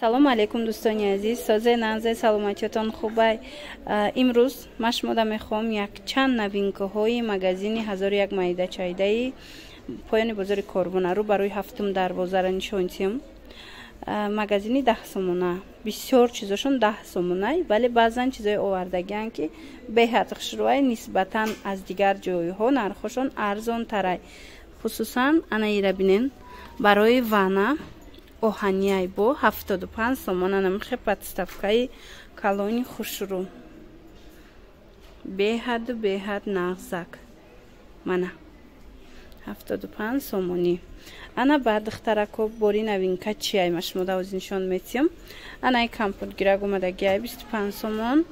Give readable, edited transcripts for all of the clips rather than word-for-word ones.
Салому алейкум, дӯстони азиз, созе нанзе, саломатиётон хубай. Имрӯз ман шумода мехоҳам якчанд новинкаҳои магазини 1001 маида чайдаи поёни бозори Корвонарӯ барои ҳафтум дарвозаро нишон диҳам. Магазини 10 сомона, бисёр чизошон 10 сомонай, вале баъзан чизои овардагианд, ки беҳад хушрӯай, нисбатан аз дигар ҷойҳо нархҳошон арзонтарай. Хусусан анаира бинен, барои ванна оҳанияй бо 75 сомона, намихе подставкаи калони хушрӯ, беҳаду беҳад нағзак, мана 75 сомонӣ. Ана баъд, духтарако, бори новинка чиай, ма шумо давоз нишон метиҳам. Анаи компотгирак омадагиай 25 сомон.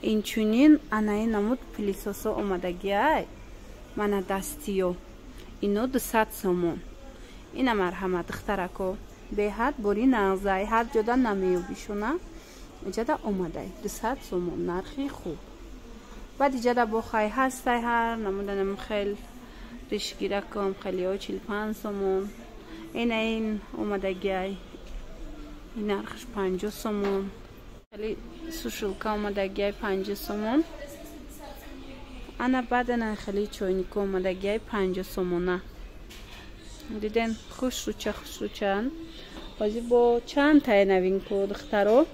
Инчунин анаи намуд пылесосо омадагиай, мана дастиё, ино 200 сомон. Ина марҳамат, духтарако, беҳад бори нағзай, ҳар ҷода намеёбишона, иҷада омадай 200 сомон, нархи хуб. Баъд иҷада бохай ҳастай ҳар намуданам хел ришгиракам, хелиҳо 45 сомон. Ина ин омадагиай, ин нархаш 50 сомон. Хели сушилка омадагиай 50 сомон. Ана баъд ана хели чойнико омадагиай 50 сомона. Диден, хушрӯча, хушрӯчаанд. Ҳозир бо чанд тае новинку, духтаро,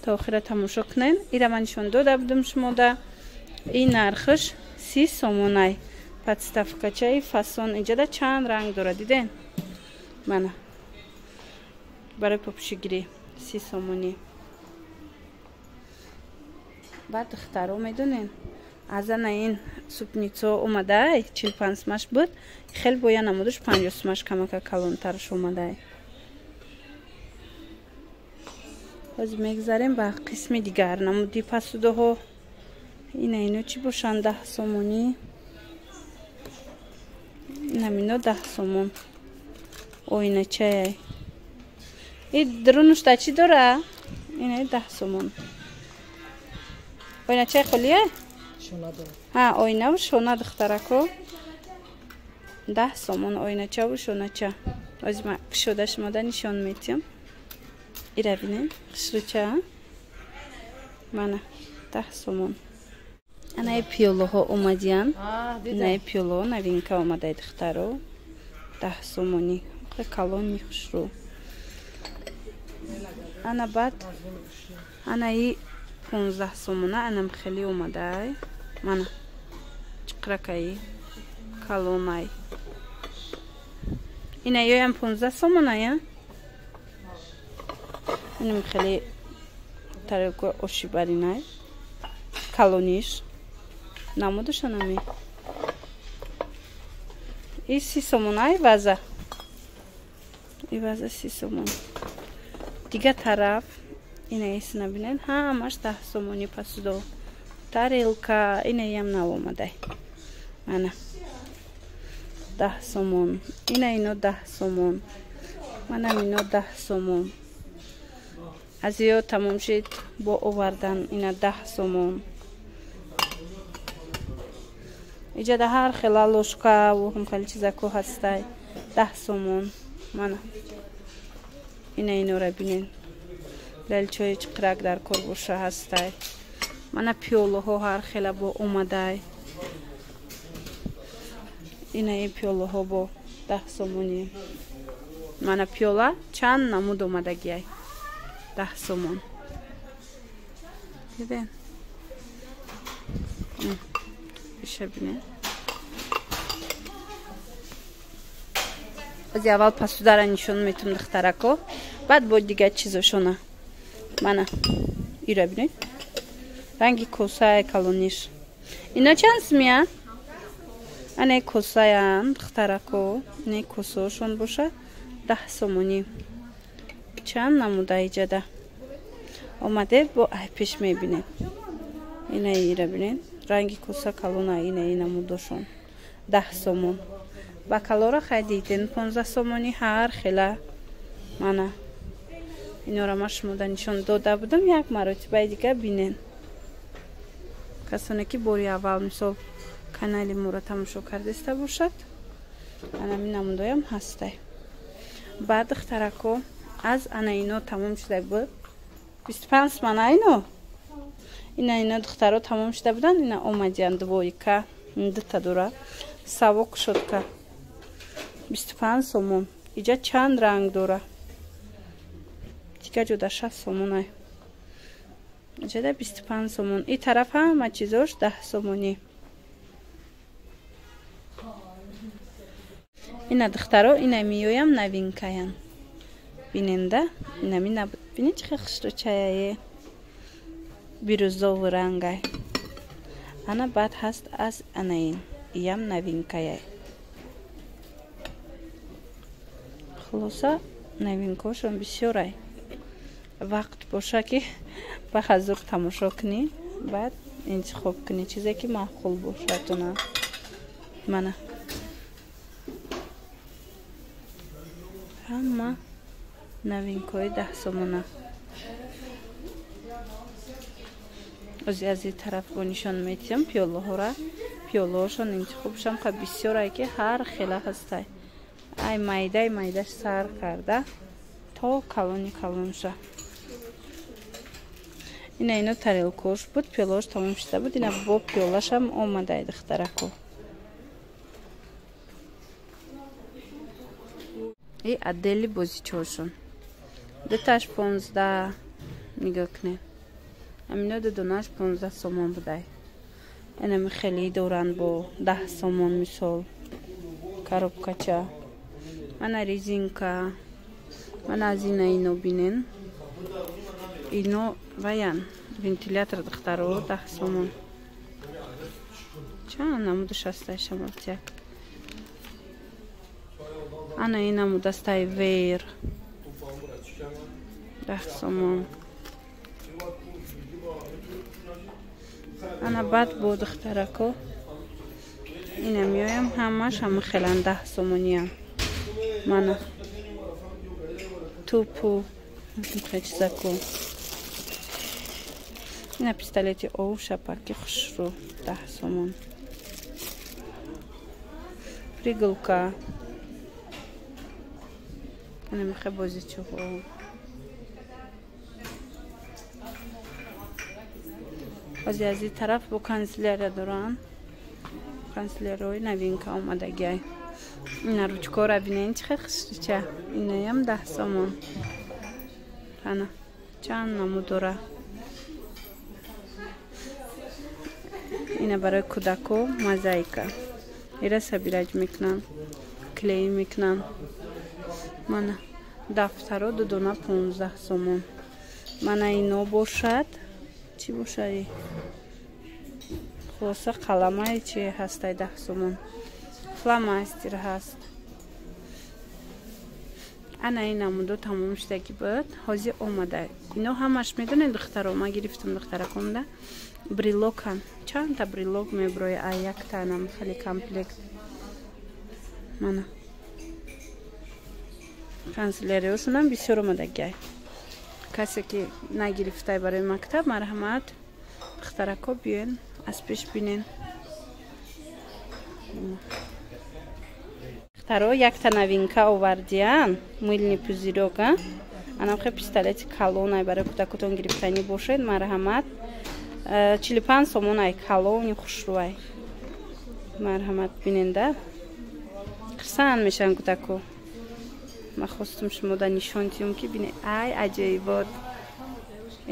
то охира тамошо кунен. Ира ман нишон дода будам шумода, ин нархаш 30 сомонай. Подставкачаи фасон иҷада чанд ранг дорад, диден, мана барои попушигирӣ 30 сомонӣ. Баъд, духтаро, медонен, аз ана ин супницо омадай, 45 сумаш буд, хел боя намудаш 50 сумаш, камака калонтараш омадай. Ҳозир мегзарем ба қисми дигар намуди посудаҳо. Ина ино чӣ бошанд? 10 сомонӣ, инамино 10 сомон. Оиначаяй и дурунушта чӣ дора? Ина 10 сомон. Оиначаи холияй, ҳа, оинаву шона, духтарако, 10 сомон оиначаву шонача. Ҳозир ман кушода шумода нишон метиҳам. Ира бинем, хушрӯча, мана 10 сомон. Анаи пиёлаҳо омадиянд, инаи пиёлаҳо новинка омадай, духтаро, 10 сомонӣ, калони хушрӯ. Ана баъд анаи 15 сомона, анам хеле омадай, мана чиқракаи калонай. Ина ёям 15 сомоная. Инам хеле тарелка ошибаринай, калониш намудашанами и 30 сомонай, ваза и ваза 30 сомон. Дигар тараф ина исна бинед, ҳамаш 10 сомонӣ посудо, тарелка, инаям нав омадай, мана 10 сомон. Ина ино 10 сомон, манам ино 10 сомон. Аз ё тамом шид, бо овардан ина 10 сомон. Иҷада ҳар хела ложкаву хеле чизако ҳастай, 10 сомон. Мана ина инора бинен, лалчои чиқирак дар кор боша ҳастай. Мана пиёлаҳо ҳар хела бо омадай, ина ин пиёлаҳо бо 10 сомонӣ. Мана пиёла чанд намуд омадагиай, 10 сомон. Диден, иша бинен. Ози аввал посудара нишон метум, духтарако, баъд бо дигар чизошона. Мана ира бинед, ранги косае, калониш. Ино чанд сумия? Ана косаян, духтарако, ине косоошон боша 10 сомонӣ. Чанд намуда иҷада омадед, бо ай пеш мебинед. Ина ира бинед, ранги коса калона, ина и намудошон 10 сомон. Бакалора хай диден, 15 сомонӣ ҳар хела. Мана инора ма шумода нишон дода будам, як маротибаи дигар бинен, касоне ки бори аввал мисол канали моро тамошо кардаиста бошад. Анами намудоям ҳастай. Баъд, духтарако, Аз ана ино тамом шуда буд. 25 сомон ино. Ина ино духтаро тамом шуда буданд, ина омадиянд двойка, дута дора. Савок шотка. 25 сомон. Иҷа чанд ранг дора. Дигар ҷода 6 сомонай. Иҷада 25 сомон. И тараф ҳама чизош 10 сомонӣ. Ина духтаро, ина миёям новинкаян. Биненда, ина ми набуд. Бини чӣ хел хушрӯчаяе. Бирюзовый рангай. Ана баъд ҳаст аз анаин. Иям новинкаяй. Хулоса новинкаҳошон бисёрай. Вақт боша ки ба ҳазур тамошо кунӣ, баъд интихоб кунӣ чизе ки маъқул бошадтона. Мана ҳама новинкаҳои 10 сомона. Ози аз ин тараф бо нишон метиҳам пиёлаҳора. Пиёлаҳошон интихобшам ха бисёрай ки ҳар хела ҳастай. Ай майдай майдаш сар карда то калони калонша. Ина ино тарелкош буд, пиёлаҳош тамом шуда буд. Ина бо пиёлашам омадай духтарако. И отдели бозичошон. Дуташ 15 нигоҳ кунед. Амино дудонаш 15 сомон будай. Инами хеле доранд бо 10 сомон мисол. Коробкача. Мана резинка. Мана аз ина ино бинен. Ино ваян. Вентилятор духтаро 10 сомон. Чанд намудаш ҳастай шамолтяк. Ана ин намудастай вер. 10 сомон. Ана баъд бо духтарако ина меоям ҳамаш ҳама хелан 10 сомониям. Мана тупу чизако. Ина пистолети ов шапаки хушрӯ 10 сомон. Пригулка. Ана мехе бозичоҳо. Ози аз ин тараф бо канцелярия доранд. Канцелярияҳои новинка омадагиай. Ина ручкора бинен чӣ хел хушрӯча. Инаям 10 сомон. Ана чанд намуд дора. Ина барои кӯдако мозаика. Ира сабираҷ мекунанд, клей мекунанд. Мана дафтаро дудона 15 сомон. Мана ино бошад. Чӣ бошад? Хулоса қаламае чи ҳастай 10 сомон. Фломастер ҳаст. Ана ин намудо тамом шудагӣ буд. Ҳозир омада. Ино ҳамаш медонед духтаро, ман гирифтам духтараконда. Брелокан. Чандта брелок меброя ай якта анам хеле комплект. Мана. Канцелярияшонам бисёр омадагиай. Касе ки нагирифтай барои мактаб, марҳамат, духтарако биёен, аз пеш бинен. Духтаро якта новинка овардиян, мыльный пузырёк, а? Анамхе пистолети калонай барои кӯдакотон гирифтанӣ бошед, марҳамат. 45 сомонай калони хушрӯай. Марҳамат биненда. Хурсанд мешаванд кӯдако. Ман хостум шумода нишон диҳам ки бине ай аҷоибот.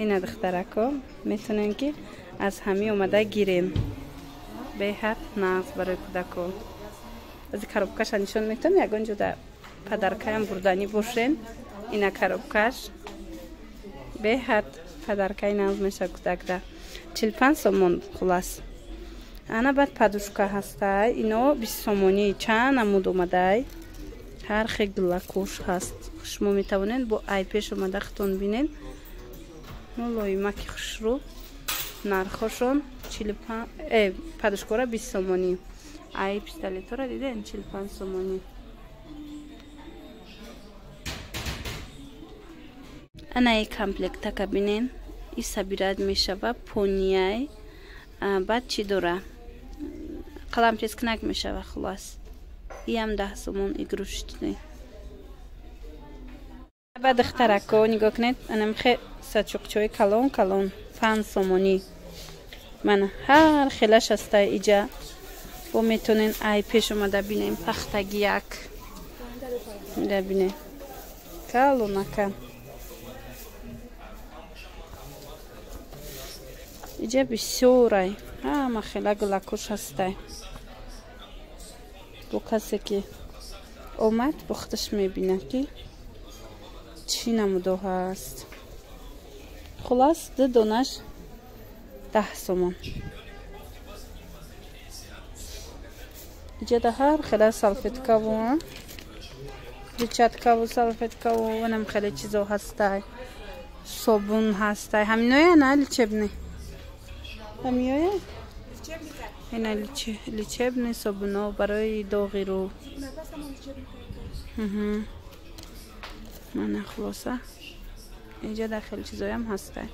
Ина духтарако метавонем ки аз ҳамин омада гирем. Беҳад нағз барои кӯдако. Аз коробкаша нишон метавонем, ягон ҷода падаркаям бурданӣ бошен. Ина коробкаш беҳад падаркаи нағз мешавад кӯдакда. 45 сомон хулас. Ана баъд подушка ҳастай. Ино 20 сомонӣ чанд намуд омадай. Ҳар хел гулакуш ҳаст. Шумо метавонед бо ай пеш омада худтон бинед. Мулоимаки хушрӯ. Нархошон 45 подушкора 20 сомонӣ. Ай пистолетора диден 45 сомонӣ. Ана ай комплектака бинен. И сабират мешава понияй. Баъд чӣ дора? Қалам тезкунак мешава хулас. Иам 10 сомон игрушечный. Ба духтарако нигоҳ кунед, анамхе сачуқчаҳои калон калон 5 сомонӣ. Мана ҳар хелаш ҳастай иҷа. Бо метонен ай пеш омада бинем пахтагияк. Ира бинем. Калонака. Иҷа бисёрай. Ҳама хела гулакош ҳастай. Бо касе ки омад, бо худаш мебинад ки чӣ намудо ҳаст. Хулас, ду донаш 10 сомон. Иҷа да ҳар хела салфеткаву перчаткаву салфеткаву ванам хеле чизо ҳастай. Собун ҳастай. Ҳаминоя на лечебный? Ҳаминоя? Ина лечебный собуно барои доғи рӯ. Мана хулоса. Иҷа дар хеле чизоям ҳастай.